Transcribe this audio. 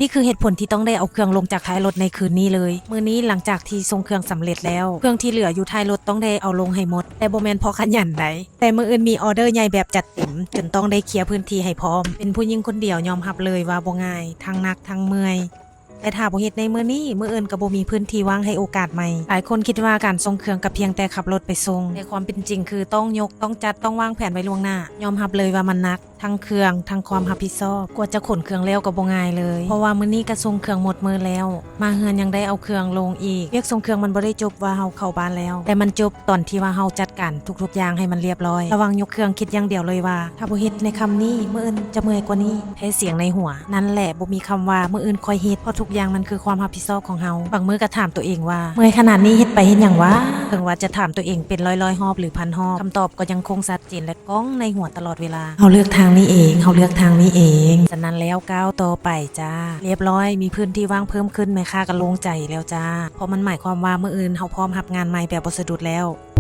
ນີ້ຄືເຫດຜົນທີ່ຕ້ອງໄດ້ເອົາເຄື່ອງລົງຈາກທ້າຍລົດໃນຄືນນີ້ເລີຍ. ມື້ນີ້ຫຼັງຈາກທີ່ສົ່ງເຄື່ອງສຳເລັດແລ້ວ, ເຄື່ອງທີ່ເຫຼືອຢູ່ທ້າຍລົດຕ້ອງໄດ້ເອົາລົງໃຫ້ໝົດ, ແຕ່ບໍ່ແມ່ນເພາະຂະຫຍັນໃດ, ແຕ່ມື້ອື່ນມີອໍເດີໃຫຍ່ແບບຈັດເຕັມ, ຈົນຕ້ອງໄດ້ເຄຍພື້ນທີ່ໃຫ້ພ້ອມ. ເປັນຜູ້ຍິງຄົນດຽວຍອມຮັບເລີຍວ່າບໍ່ງ່າຍ, ທັງໜັກທັງເມື່ອຍ. ແຕ່ຖ້າບໍ່ເຮັດໃນມື້ນີ້, ມື້ອື່ນກໍບໍ່ມີພື້ນທີ່ວ່າງໃຫ້ໂອກາດໃໝ່. ຫຼາຍຄົນຄິດວ່າການສົ່ງເຄື່ອງກໍພຽງແຕ່ຂັບລົດໄປສົ່ງ, ແຕ່ຄວາມເປັນຈິງຄືຕ້ອງຍົກ, ຕ້ອງຈັດ, ຕ້ອງວາງແຜນໄວ້ລ່ວງໜ້າ. ຍອມຮັບເລີຍວ່າມັນໜັກ, ທັງເຄື່ອງ, ທັງຄວາມຮັບຜິດຊອບ. ກວ່າຈະຂົນເຄື່ອງແລ້ວກໍບໍ່ງ່າຍເລີຍ, ເພາະວ່າມື້ນີ້ກໍສົ່ງເຄື່ອງໝົດມື້ແລ້ວ, ມາເຮືອນຍັງໄດ້ເອົາເຄື່ອງລົງອີກ. ວຽກສົ່ງເຄື່ອງມັນບໍ່ໄດ້ຈົບວ່າເຮົາເຂົ້າບ້ານແລ້ວ, ແຕ່ມັນຈົບຕອນທີ່ວ່າເຮົາຈັດການທຸກໆຢ່າງໃຫ້ມັນລຽບຮ້ອຍ. ລະຫວ່າງຍົກເຄື່ອງຄິດຢ່າງດຽວເລີຍວ່າ ຖ້າບໍ່ເຮັດໃນຄ່ຳນີ້, ມື້ອື່ນຈະເມື່ອຍກວ່ານີ້. ແທ້ສຽງໃນຫົວ, ນັ້ນແຫຼະ, ບໍ່ມີຄຳວ່າມື້ອື່ນຄ່ອຍເຮັດ, ເພາະທຸກຢ່າງມັນຄືຄວາມຮັບຜິດຊອບຂອງເຮົາ. ບາງມື້ກໍຖາມຕົວເອງວ່າ ເມື່ອຍຂະໜາດນີ້ເຮັດໄປເຮັດຫຍັງວະ? ເຖິງວ່າຈະຖາມຕົວເອງເປັນຮ້ອຍໆຮອບ ຫຼື ພັນຮອບ, ຄຳຕອບກໍຍັງຄົງຊັດເຈນ ແລະ ກ້ອງໃນຫົວຕະຫຼອດເວລາ. ເຮົາເລືອກທາງນີ້ເອງ, ເຮົາເລືອກທາງນີ້ເອງ. ສະນັ້ນແລ້ວ, ກ້າວຕໍ່ໄປຈ້າ. ລຽບຮ້ອຍ, ມີພື້ນທີ່ວ່າງເພີ່ມຂຶ້ນ, ແມ່ຄ້າກໍໂລ່ງໃຈແລ້ວຈ້າ, ເພາະມັນໝາຍຄວາມວ່າມື້ອື່ນເຮົາພ້ອມຮັບງານໃໝ່ແບບບໍ່ສະດຸດແລ້ວ.